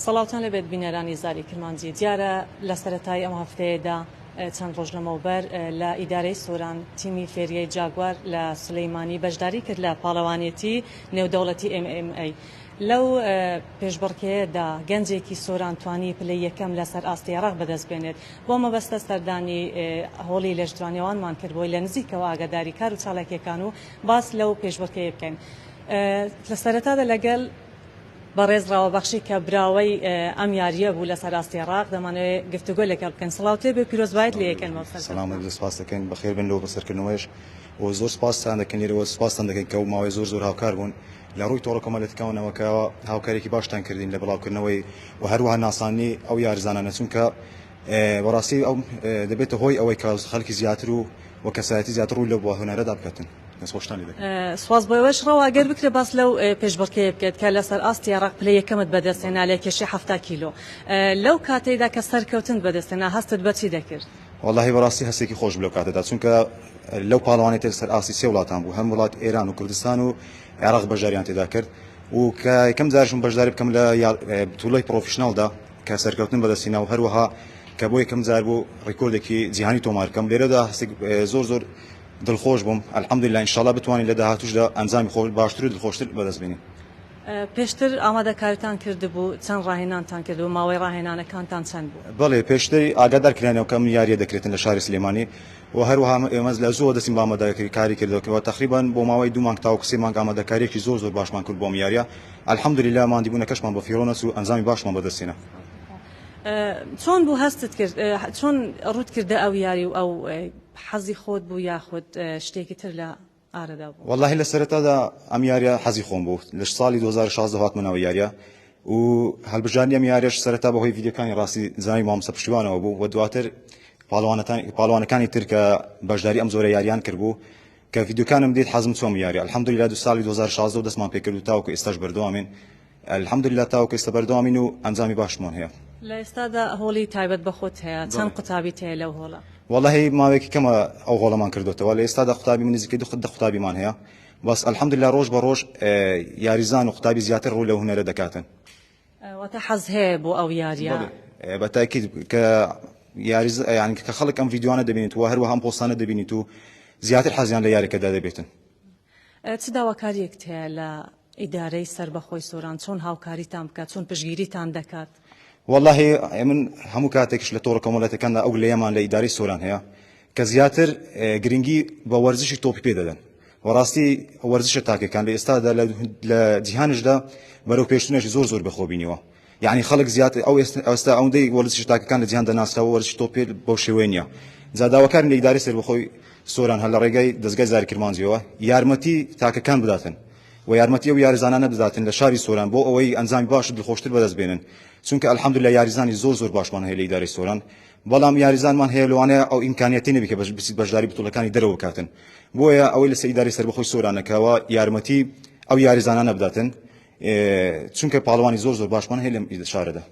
سڵاوتان لێبێت بینەرانی زاری کرمانجی. دیارە لە سەرەتای ئەم هەفتەیەدا چەند ڕۆژ لەمەوبەر لە ئیدارەی سۆران تیمی فێریەی جاگوار لە سولەیمانی بەشداری کرد لە پاڵەوانێتی نێودەوڵەتی MMA. لەو پێشبڕکێیەدا گەنجێکی سۆران توانی پلەی یەکەم لەسەر ئاستی عێراق بەدەست بێنێت. بۆ مەبەستە سەردانی هۆڵی لەشجوانیەوانمان کرد بۆی لە نزیکەوە ئاگاداری کار و چالاکیەکان و باس لەو پێشبڕکێیە بکەین. لە سەرەتادا لەگەل بەڕێز ڕاوە بەخشی کە براوەی ئەم یارییە بوو لەسەر ئاستی عێراق دەمانەوێت گفتوگۆ لەگەڵ بکەین. سڵاوت لێ بێ پیرۆزبایت لێ یەکەن بەو سەرکەوتنە. سلام لێ سپاس دەکەین بەخێر بن لۆ بەسەرکردنەوەیش و زۆر سپاستان دەکەین لێرەوە سپاستان دەکەین کە ئەو ماوەیە زۆر زۆر هاوکار بوون لە ڕووی تۆڕە کۆمەلەتەکانەوە کە هاوکاریەکی باشتان کردین لە بڵاوکردنەوەی و هەروەها ناساندنی ئەو یاریزانانە چونکە بەڕاستی ئەو دەبێتە هۆی ئەوەی کە خەڵکی زیاتر و و کەسایەتی زیاتر ڕوو لەو هونەرەدا بکەتن. دەستخۆشتان لێ دەکەم. سوپاس بۆ ئێوەش. ڕەوا گەر بکرێت باس لەو پێشبڕکێیە بکەیت کە لەسەر ئاستی عێراق پلەی یەکەمت بەدەستهێنا لە کێشی 70 کیلۆ. لەو کاتەیدا کە سەرکەوتنت بەدەستهێنا هەستت بە چی دەکرد؟ وەڵاهی بەڕاستی هەستێکی خۆش بوو لەو کاتەدا چونکە لەو پاڵەوانێتیە لەسەر ئاستی سێ وڵاتان بوو هەم وڵات ئێران و کوردستان و عێراق بەشداریان تێدا کرد و کە یەکەم جارشم بەشداری بکەم لە بتوڵەی پرۆفیشناڵدا کە سەرکەوتن بەدەستهێنا و هەروەها کە بۆ یەکەم جار بوو ڕیکۆردێکی جیهانی تۆمار بکەم لێرەدا هەستێک زۆر زۆر دڵخۆش بووم الحمدللە ان شاءاللە بتوانین لە داهاتووشدا ئەنجامی خۆش باشتر و دڵخۆشتر بەدەست بێنین. پێشتر ئامادەکاریتان کردبوو، چەند ڕاهێنانتان کردبوو، ماوەی ڕاهێنانەکانتان چەند بوو؟ بەڵێ پێشتر ئاگادار کراینەوە کە ئەم یارییە دەکرێتن لە شاری سلێمانی و هەروەها ئێمە لە زووەوە دەستین بە ئامادەکاری کردەوە تەقریبەن بۆ ماوەی دوو مانگ تاوەکو سێ مانگ ئامادەکارییەکی زۆر زۆر باشمان کرد بۆ ئەم یارییە الحمدللە ماندیبوونەکەشمان بە فیڕۆ نەچوو ئەنجامی باشمان بەدەست هێنا. چۆن بوو هەستت کرد چۆن ڕووت کردە ئەو یاری و ئەو حەزی خۆت بوو یاخود شتێکی تر لە ئارەدا بوو؟ وەڵاهی لە سەرەتادا ئەم یاریە حەزی خۆم بوو لە ساڵی 2016 هاتمە ناو یاریە و هەلبژاردنی ئەم یاریەش سەرەتا بەهۆی ڤیدیۆکانی ڕاستی زانی مامۆستا پشتیوانەوە بوو و دواتر پاڵەوانەکانی تر کە بەشداری ئەم زۆرە یاریان کردبوو کە ڤیدیۆکانم دیت حەزم چۆم یاری الحمدلله دو ساڵی 2016 دەستمان پێکرد و تاوەکو ئێستاش بەردەوامین الحمدللە تاوەکو ئێستا بەردەوامین و ئەنجامی باشمان هەیە. لە ئێستادا هۆڵی تایبەت بە خۆت هەیە، چەند قوتابیت هەیە لەو هۆڵە؟ وەڵاهی ماوەیەکی کەمە ئەو هۆڵەمان کردۆتەوە، لە ئێستادا قوتابی من نزیکەی دە قوتابیمان هەیە، بەس الحمدللە ڕۆژ بە ڕۆژ یاریزان و قوتابی زیاتر ڕوو لەو هونەرە دەکاتن. واتە حەز هەیە بۆ ئەو یارییە؟ بەڵێ بە تاکید کە یاریز یانی کە خەڵک ئەم ڤیدیۆانە دەبینێت و هەروەها ئەم پۆستانە دەبینیت و زیاتر حەزیان لە یاریەکەدا دەبێتن. چ داواکاریەکت هەیە لە ئیدارەی سەربەخۆی سۆران چۆن هاوکاریتان بکات چۆن پشتگیریتان دەکات؟ وەڵاهی من هەموو کاتێکش لە تۆڕە کۆمەڵاتەکاندا ئەو گلەیەمان لە ئیدارەی سۆران هەیە کە زیاتر گرنگی بە وەرزشی تۆپی پێ دەدەن وەڕاستی وەرزشە تاکەکان لە ئێستادا لە جیهانشدا بەرەو پێشتنێکی زۆر زۆر بەخۆ بینیوە یعنی خەڵک زیاتر ئەو ئێستا ئەوەندەی وەرزشی تاکەکان لە جیهاندا ناسراوە وەرزشی تۆپی بەو شێوەیە نییە جا داواکارین لە ئیدارەی سەربەخۆی سۆران هەر لە ڕێگای دەزگای زاری کرمانجیەوە یارمەتی تاکەکان بداتن و یارمەتی ئەو یاریزانانە بداتن لە شاری سۆران بۆ ئەوەی ئەنجامی باش و دڵخۆشتر بەدەست بێنن چونکە الحمدلله یاریزانی زۆر زۆر باشمان هەیە لە ئیدارەی سۆران بەڵام یاریزانمان هەیە لەوانەیە ئەو ئیمکانیەتی نەبی کە بچیت بەشداری بتوڵەکانی دەرەوە بکاتن بۆیە ئەوەی لەسەر ئیدارەی سەربەخۆی سۆرانە کەوا یارمەتی ئەو یاریزانانە بداتن چونکە پاڵەوانی زۆر زۆر باشمان هەیە لەم شارەدا.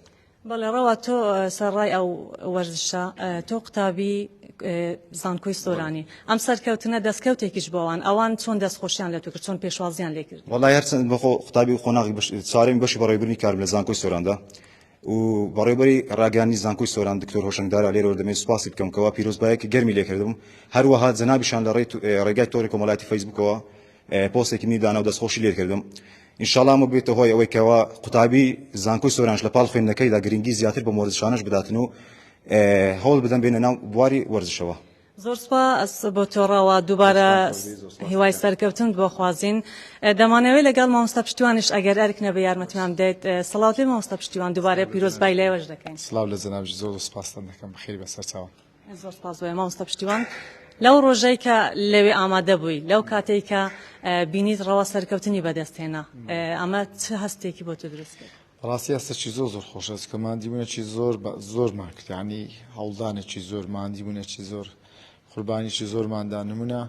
بەڵێ ڕەوا تۆ سەرڕای ئەو وەرزشە تۆ قوتابی زانکۆی سۆرانی ئەم سەرکەوتنە دەستکەوتێکیش بۆ ئەوان ئەوان چۆن دەستخۆشیان لە تۆ کرد چۆن پێشوازیان لێ کرد؟ وەڵای هەرچەند بەخۆ قوتابی قۆناغی چوارەمی بەشی بەڕێوەبردنی کارم لە زانکۆی سۆراندا و بەڕێوەبەری ڕاگەیاندنی زانکۆی سۆران دکتۆر هۆشەنگ دارا لێرەوە دەمەوێت سوپاسی بکەم کەوا پیرۆزبایەکی گەرمی لێکردم هەروەها جەنابیشان لە ڕێگای تۆڕی کۆمەڵایەتی فەیسبوکەوە پۆستێکی منی دانا و دەستخۆشی لێ کردم ئینشاڵا ئەمە بێتە هۆی ئەوەی کەوا قوتابی زانکۆی سۆرانش لە پاڵ خوێندنەکەیدا گرنگی زیاتر بە وەرزشانەش بداتن و هەوڵ بدەن بێنە ناو بواری وەرزشەوە. زۆر سوپاس بۆ تۆ ڕەوا دووبارە هیوای سەرکەوتنت بۆ خوازین دەمانەوێت لەگەڵ مامۆستا پشتیوانیش ئەگەر ئەرک نەبێ یارمەتیمان بدەیت سڵاوت لێ مامۆستا پشتیوان دووبارە پیرۆزبای لێوەش دەکەین. سڵاو لە جەنابیش زۆر زۆر سوپاستان دەکەم بەخێری بەسەر چاوم. زۆر سپاس بۆ مامۆستا پشتیوان لەو ڕۆژەی کە لەوێ ئامادە بووی لەو کاتێک کە بینیت ڕەوا سەرکەوتنی بەدەست هێنا ئەمە چ هەستێکی بۆ تۆ دروست کرد؟ بەڕاستی هەستێکی زۆر زۆر خۆشە چونکە ماندیبوونێکی زۆر زۆرمان کرد یعنی هەوڵدانێکی زۆر ماندیبوونێکی زۆر قوربانیی زۆرمان دا نمونە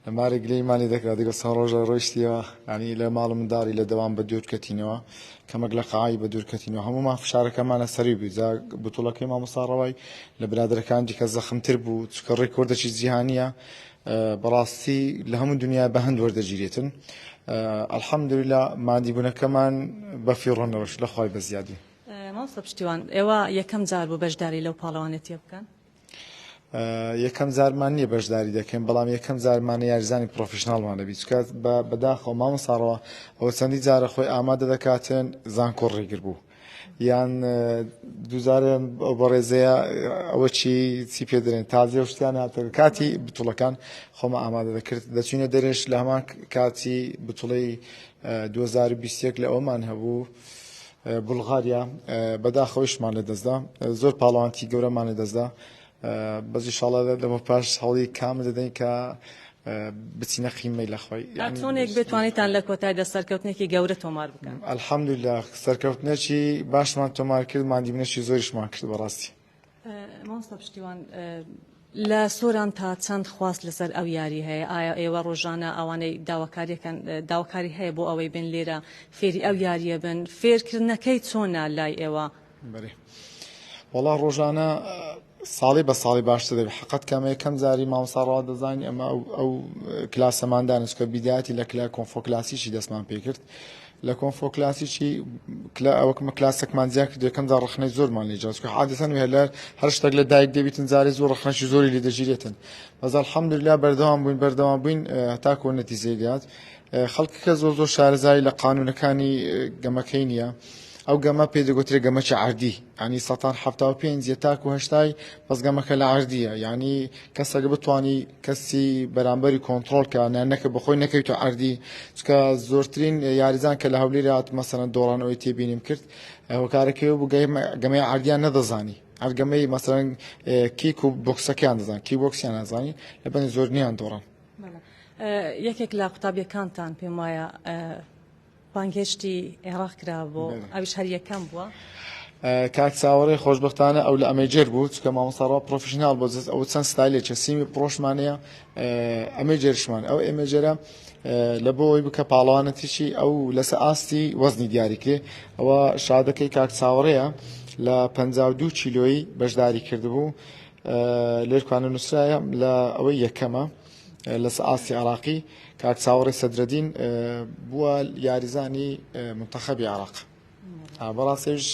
لە مارێک گلەییمان لێ دەکرا دەگەڵ چەند ڕۆژە ڕۆیشتیەوە یانی لە ماڵ و منداڵی لە دەوام بە دوور کەتینەوە کەمەک لە قەعای بە دوور کەتینەوە هەموومان فشارەکەمان لەسەری بوو جا بتوڵەکەی مامۆستا ڕەوای لە برادەرەکان دیکە زەخمتر بوو چونکە ڕێکۆردێکی جیهانییە بەڕاستی لە هەموو دنیا بە هەند وەردەگیرێتن الحمدلله مادیبوونەکەمان بە فیڕۆ نەڕۆشت لە خوای بە زیادی. مامۆستا پشتیوان، ئێوە یەکەم جار بوو بەشداری لەو پاڵەوانێتییە بکەن؟ یەکەم جارمان نییە بەشداری دەکەین، بەڵام یەکەم جارمانە یاریزانی پرۆفیشناڵمان دەبی، چونکە بەداخەوە مامۆستا ڕەوا ئەوە چەندی جارە خۆی ئامادە دەکاتن، زانکۆ ڕێگر بوو یان دووجارە ئەو بەڕێزەیە ئەوە چی چی پێ دەرێن تازیە و شتیان هاتە کاتی بتوڵەکان خۆمە ئامادە دەکرد، دەچوینە دەرێش لە هەمان کاتی بتوڵەی 2021 لە ئەومان هەبوو بولغاریا بەداخەوەیشمان لەدەستدا، زۆر پاڵەوانتی گەورەمان لەدەستدا، بەس ئیشاڵڵا لەمە پاش هەوڵی کامل دەدەین کە بچینە قیمەی لە خۆی. تا چۆنێک بێت توانیتان لە کۆتایدا سەرکەوتنێکی گەورە تۆمار بکەن؟ الحمدللە سەرکەوتنێکی باشمان تۆمار کرد، ماندیبوونێکی زۆریشمان کرد بەڕاستی. مامۆستا پشتیوان، لە سۆران تا چەند خواست لەسەر ئەو یاری هەیە؟ ئایا ئێوە ڕۆژانە ئەوانەی داواکاریەکەن داواکاری هەیە بۆ ئەوەی بێن لێرە فێری ئەو یاریە بن؟ فێرکردنەکەی چۆنە لای ئێوە؟ بەێ وەڵا ڕۆژانە ساڵی بە ساڵی باشتر دەبێت حقت کەمە یەکەم جاری مامۆستا ڕەوا دەزانی ئەمە ئەو کلاسەماندان چکە بیداتی لە کلا کۆنفۆ کلاسیشی دەستمان پێکرد لە کۆنفۆ کلاسیکی کلا ئەوەکمە کلاسەکمان زیاد کرد یەکەم جار ڕەخنەی زۆرمان لێ جا چونکە عادەتەن وێ لە هەر شتێک لە دایک دەبیتن جارێ زۆر ڕەخنەشی زۆری لێ دەگیرێتن بەس الحمدلله بەردەوام بووین بەردەوام بووین هەتاکۆ نەتیجەی گات خەڵکەکە زۆر زۆر شارەزایی لە قانونەکانی گەمەکەی نییە ئەو گەمە پێ دەگوترێ گەمەکی عەردی ینی سەتان حەفتا و پێنج یە تاکو هەشتای بەس گەمەکە لە عەردیە یعنی کەسەکە بتانی کەسی بەرامبەری کۆنتترۆل کە نەکە بەخۆی نەکەویتە عەردی چکە زۆرترین یاریزان کە لە هەولێر هات مەسەرەن دۆڕانەوەی تێبینیم کرد هۆکارەکەی بوو گەمەی عەردیان نەدەزانی هەر گەمەی مەسەرەن کیک و بۆکسەکەیان دەزان کی بۆکسیان نازانی لەبەر زۆر نیان دۆڕان. یەکێک لە قوتابیەکانتان پێم وایە بانگهێشتی عێراق کرا بۆ ئەویش هەر یەکەم بووە. کاک چاوەڕێ خۆشبەختانە ئەو لە ئەمەیجەر بوو چکە مامۆستا ڕا پرۆفیشناڵ بۆ جەست ئەو چەند ستایلێکە semi pro شمانەیە ئەمەیجەرشمان ئەو ئەمەیجەرە لە بۆ ئەوەی بکە پاڵەوانەتیی ئەو لەسەر ئاستی وەزنی دیاریکرێ ئەوە شادەکەی کاک چاوەڕێیە لە 52 کیلۆیی بەشداری کردبوو لێرکانە نووسرایە لە ئەوەی یەکەمە لەسە ئاستی عراقی کاک چاوەڕێ سەدرەدین بووە یاریزانی منتەخەبی عراق بەڕاستیش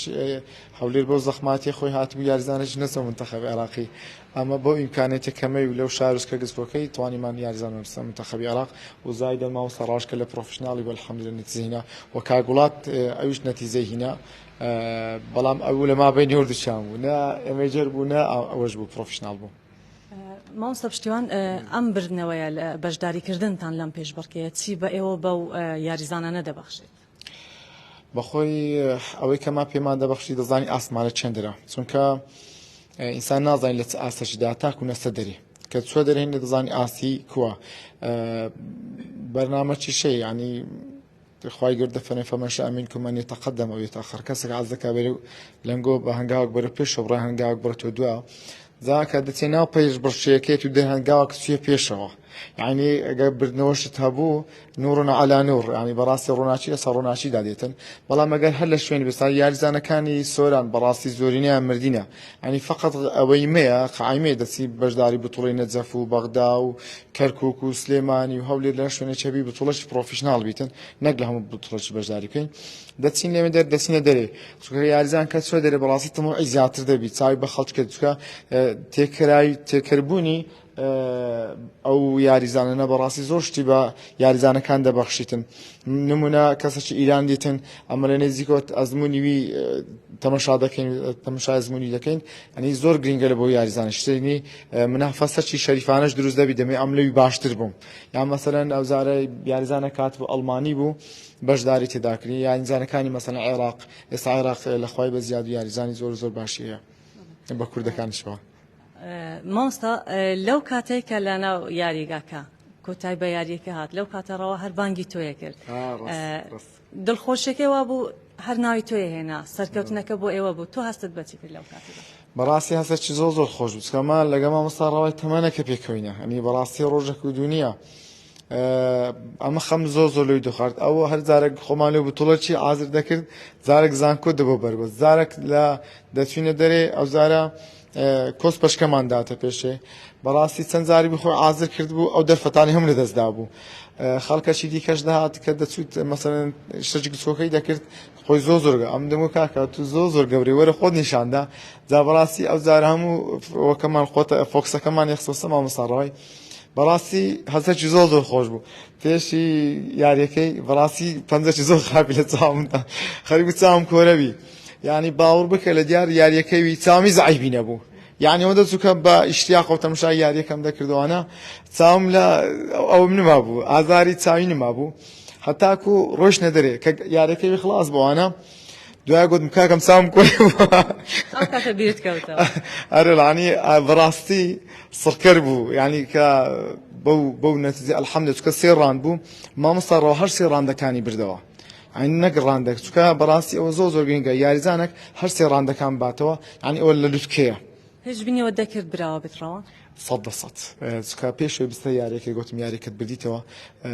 هەولێر بۆ زەخماتی خۆی هاتبوو یاریزانێکی نەچە منتەخەب عێراقی ئەمە بۆ ئیمکانێتە کەمەی و لەو شارۆچکە گزگۆکەی توانیمان یاریزان بسە منتەخەبی عێراق و زایدە مامۆستا ڕاوش کە لە پرۆفشناڵی بۆ الحمدلله نەتیجەی هینا و کاک وڵات ئەویش نەتیجەی هینا بەڵام ئەو لە مابەینی هەردووکیان بوو نە ئەمەیجەر بوو نە ئەوەش بوو پرۆفشناڵ بوو. مامۆستا پشتیوان ئەم بردنەوەیە لە بەشداریکردنتان لەم پێشبڕکێیە چی بە ئێوە بەو یاریزانانە دەبەخشێت؟ بەخۆی ئەوەی کە ما پێمان دەبەخشی دەزانی ئاسمانە چێندرا چونکە ئینسان نازانین لە چ ئاستەشیدا تاکو نەستە دەرێ کە چوە دەرێن لە دەزانی ئاستی کووە بەرنامە چیشەیە ینی خوای گەورە دەفەرمێ فمن شاء منکم ان یتقدم او یتأخر کەسێک حەز دەکا بەرەو لەنگۆ بە هەنگاوێک بەرەو پێشەوە بڕۆ هەنگاوێک بڕێتەوە دوا جا کە دەچێ ناو پێشبڕکێیەکەیت و دە هەنگاوێک چیە پێشەوە یعنی ئەگەر بردنەوەشت هەبوو نور علی نور یعنی بەڕاستی ڕووناکی لەسەر ڕووناکیدا دێتن بەڵام ئەگەر هەر لە شوێنی بسا یاریزانەکانی سۆران بەڕاستی زۆرینەیان مردینە یعنی فقط ئەوەی مەیە قایمەیە دەچی بەشداری بتوڵی نەجەف و بەغدا و کەرکوک و سلێمانی و هەولێر لە شوێنە چەبی بتوڵەشی پرۆفیشناڵ بیتن نەک لە هەموو بتوڵەشی بەشداری بکەین دەچین لێمە دەر دەچینە دەرێ چونکە یاریزان کە چوە دەرێ بەڕاستی تموعی زیاتر دەبی چاوی بە خەڵک کرد چونکە تێکرای تێکەربوونی ئەو یاریزانانە بەڕاستی زۆر شتی بە یاریزانەکان دەبەخشیتن نمونە کەسێکی ئیران دیتن ئەمە لە نێزیکەوە ئەزمموی وی تەمەشا دەکەین تەمەشا ئەزمموی دەکەین ئەنی زۆر گرنگە لە بۆ یاریزان شتێنی منافەسەکی شەریفانەش دروست دەبی دەمێ ئەم لەوی باشتر بووم یان مەسەرەن ئەوزارە یاریزانە کات بوو ئەڵمانی بوو بەشداری تێداکردنی یاریزانەکانی مەسەن عێراق ئێستا عێراق لە خوای بە زیاد و یاریزانی زۆر زۆر باشی هەیە بە کوردەکانیشەوە. مامۆستا لەو کاتەی کە لەناو یاریگاکە کۆتای بە یاریەکە هات لەو کاتە ڕەوە هەر بانگی تۆیە کرد دڵخۆشیەکەی وا بوو هەر ناوی تۆی هێنا سەرکەوتنەکە بۆ ئێوە بوو تۆ هەستت بەچی کرد لەو کاتەدا؟ بەڕاستی هەستێکی زۆر زۆر خۆش بوو چونکە ما لەگەڵ مامۆستا ڕەوای تەمەنەکە پێکەوینە ئەنی بەڕاستی ڕۆژێک و دوو نییە. ئەمە خەم زۆر زۆر لەوی دەخوارد. ئەو هەر جارێک خۆمان لێ بتوڵەکی ئازر دەکرد، جارێک زانکۆ دەبۆ بەربەست، جارێک لە دەچوینە دەرێ ئەو جارە کۆس پەشکەمان داتە پێشێ. بەڕاستی چەند جاری بخۆی ئازر کرد بوو، ئەو دەرفەتانی هەم لەدەستدا بوو. خەڵکەشی دیکەش دەهات کە دەچوت مەسەلەن شتێکی گچکۆکەی دەکرد، خۆی زۆر زۆر ئەم دەمو کاکە تو زۆر زۆر گەورەی وەرە خۆت نیشاندا. جا بەڕاستی ئەو جارە هەموو وەکەمان خۆتە فۆکسەکەمان یەخسۆسە مامۆستا ڕەوای. بەڕاستی هەستێکی زۆر زۆر خۆش بوو پێشی یاریەکەی. بەڕاستی پەنجەکی زۆر خراپی لە چاومدا، خەریک بوو چاوم کۆرەبی. یعنی باوەڕ بکە لە دیار یاریەکەوی چاومی زەعیفی نەبوو، یعنی ئەوەندە چووکە بە ئیشتیاقەوە تەماشای یاریەکەم دەکردوانە، چاوم لە ئەوم نما بوو، ئازاری چاوی نما بوو هەتاکو ڕۆیشتنە دەرێ کە یاریەکەوی خلاص بووانە. دوای گوتم کاکەم چاوم کۆرە بوو. ئەو کاتە بیرت کەوتەوە؟ ئەرێ یعنی بەڕاستی سڕکەر بوو، یعنی کە بەو نەتیجە ئەلحەمدلillah، چونکە سێ ڕاند بوو مامۆستا ڕەوا هەر سێ ڕاندەکانی بردەوە، یعنی نەک ڕاندەک، چونکە بەڕاستی ئەوە زۆر زۆر گرنگە یاریزانێک هەر سێ ڕاندەکان باتەوە، یعنی ئەوە لە لوتکەیە. هیچ بینیەوە دەکرد براوە بێت ڕەوا؟ 100%، چونکە پێشەوەی بستە یاریەکەی گوتم یاریەکەت بردیتەوە،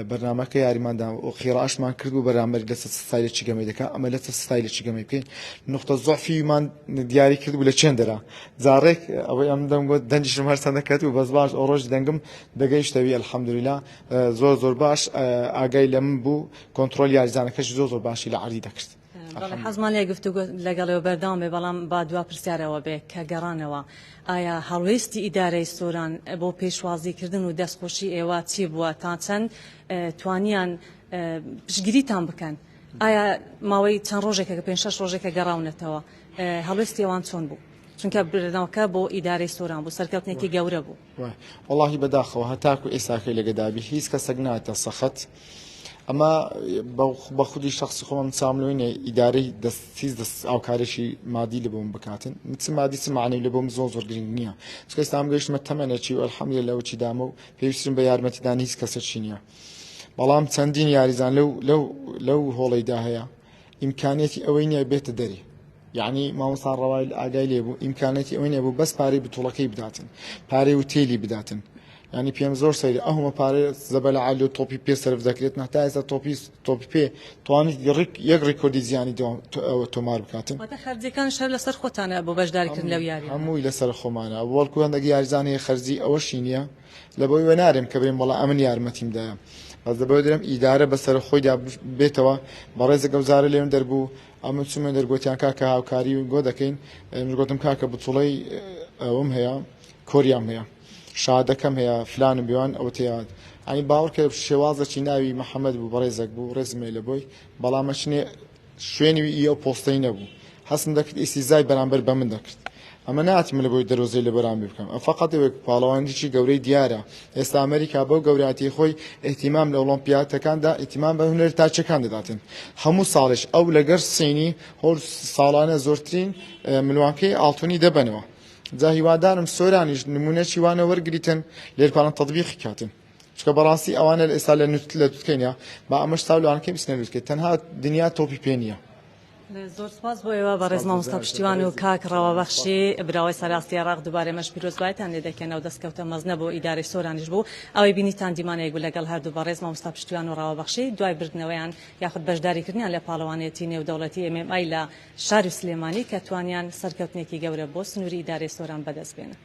بەرنامەکە یاریماندا و قیڕاشمان کرد بوو بەرامبەر لەسەر ستایلێکی گەمەی دەکا، ئەمە لەسەر ستایلێکی گەمەی بکەین. نقطە زۆفیمان دیاری کرد بوو لە چێن دەرا. جارێک ئەوەی ئەم دەم گوت دەنگیشم هەرچەند دەکەت و بەس باش ئەو ڕۆژ دەنگم دەگەیشتەوی ئەلحەمدولillah. زۆر زۆر باش ئاگای لە من بوو، کۆنترۆل یاریزانەکەش زۆر زۆر باشی لە عەردی دەکرد. بەڵێ حەزمان لێ گفتوگۆ لەگەڵەوە بەردەوام بێ، بەڵام با دوا پرسیارەوە بێ کە گەڕانەوە ئایا هەڵوێستی ئیدارەی سۆران بۆ پێشوازیکردن و دەستخۆشی ئێوە چی بووە؟ تا چەند توانیان پشتگیریتان بکەن؟ ئایا ماوەی چەند ڕۆژێکە کە 5 6 ڕۆژێکە گەڕاونەتەوە، هەڵوێستی ئەوان چۆن بوو؟ چونکە بردنەوەکە بۆ ئیدارەی سۆران بوو، سەرکەوتنێکی گەورە بوو. وەڵاهی بەداخەوە هەتاکو ئێستاکەی لەگەدابی هیچ کەسێک ناتە سەخەت. ئەمە بە خودی شخصی خۆم چاوم لەوەی نییە ئیدارەی هیچ دەست ئاوکارێکی مادی لە بۆم بکاتن، چ مادی چ معنەوی لە بۆم زۆر زۆر گرنگ نییە، چونکە ئێستا ئەم گەیشتمە تەمەنێکی و ئەلحەمدولillah لەوەی دامە و پێویستم بە یارمەتیدان هیچ کەسێکی نییە. بەڵام چەندین یاریزان لەو لەو لەو هۆڵەیدا هەیە ئیمکانیەتی ئەوەی نییە بێتە دەرێ، یعنی مامۆستا ڕەوای ئاگای لێ بوو، ئیمکانەتی ئەوەی نەبوو بەس پارەی بتوڵەکەی بداتن، پارەی وتێلی بداتن. یعنی پێم زۆر سەیرە ئەومە پارەی زەبەلە عالی و تۆپی پێ سەرف دەکرێت، هەتا ئێستا تۆپی پێ توانیت یەک ڕیکۆردی زیانی تۆمار بکاتن. واتە خەرجیەکان شەر لەسەر خۆتانە بۆ بەشداریکردن لەو یاریە؟ هەمووی لەسەر خۆمانە، وەڵکو هەندێک یاریزان هەیە خەرجی ئەوەشی نییە، لە بۆی وەنارێم کە برێم وەڵا ئەمن یارمەتیم دایە، بەس لە بۆی درێم ئیدارە بەسەر خۆیدا بێتەوە. بەڕێزێک ئەو جارە لێم دەربوو، ئەمن چوومە دەرگۆتیان کاکە هاوکاری گۆ دەکەین، منش گوتم کاکە بتوڵەی ئەوم هەیە، کۆریام هەیە، شادەکەم هەیە، فلانم بێوان ئەوە تێیات. یعنی باوەڕکە شێوازێکی ناوی محەممەد بوو، بەڕێزێک بوو، ڕێزم هەیە لە بۆی، بەڵام ئەچنێ شوێنی ئەو پۆستەی نەبوو، هەستم دەکرد ئیستیزای بەرامبەر بە من دەکرد. ئەمە ناتم لە بۆی دەرۆزەی لە بەرامبەر بکەم، ئەم فقط ئەوێک پاڵەوانێکی گەورەی دیارە. ئێستا ئەمریکا بەو گەوراتی خۆی ئیهتیمام لە ئۆڵۆمپیاتەکاندا ئیهتیمام بە هونەر تاچەکان دەداتن. هەموو ساڵێش ئەو لەگەر سینی هۆر ساڵانە زۆرترین ملوانکەی ئاڵتونی دەبەنەوە. جا هیوادارم سۆرانیش نمونەی وانە وەرگریتن لێرپانە تەطبیقی کاتن، چونکە بەڕاستی ئەوانە ئێستا لە لوتکەینە، با ئەمەش چاو لەوانەکەی بچنە لوتکەی. تەنها دنیا تۆپی پێ نییە. زۆر سپاس بۆ ئێوە بەڕێز مامۆستا پشتیوان و کاک ڕەوابەخشی براوەی سەراستی عێراق. دووبارە ئێمەش پیرۆزبایتان لێ دەکەینەوە، دەستکەوتە مەزنە بۆ ئیدارەی سۆرانیش بوو. ئەوەی بینیتان دیمانەیەک بوو لەگەڵ هەردوو بەڕێز مامۆستا پشتیوان و ڕەوابەخشی دوای بردنەوەیان یاخود بەشداریکردنیان لە پاڵەوانێتی نێودەوڵەتی MMA لە شاری سلێمانی کە توانیان سەرکەوتنێکی گەورە بۆ سنووری ئیدارەی سۆران بەدەست بێنن.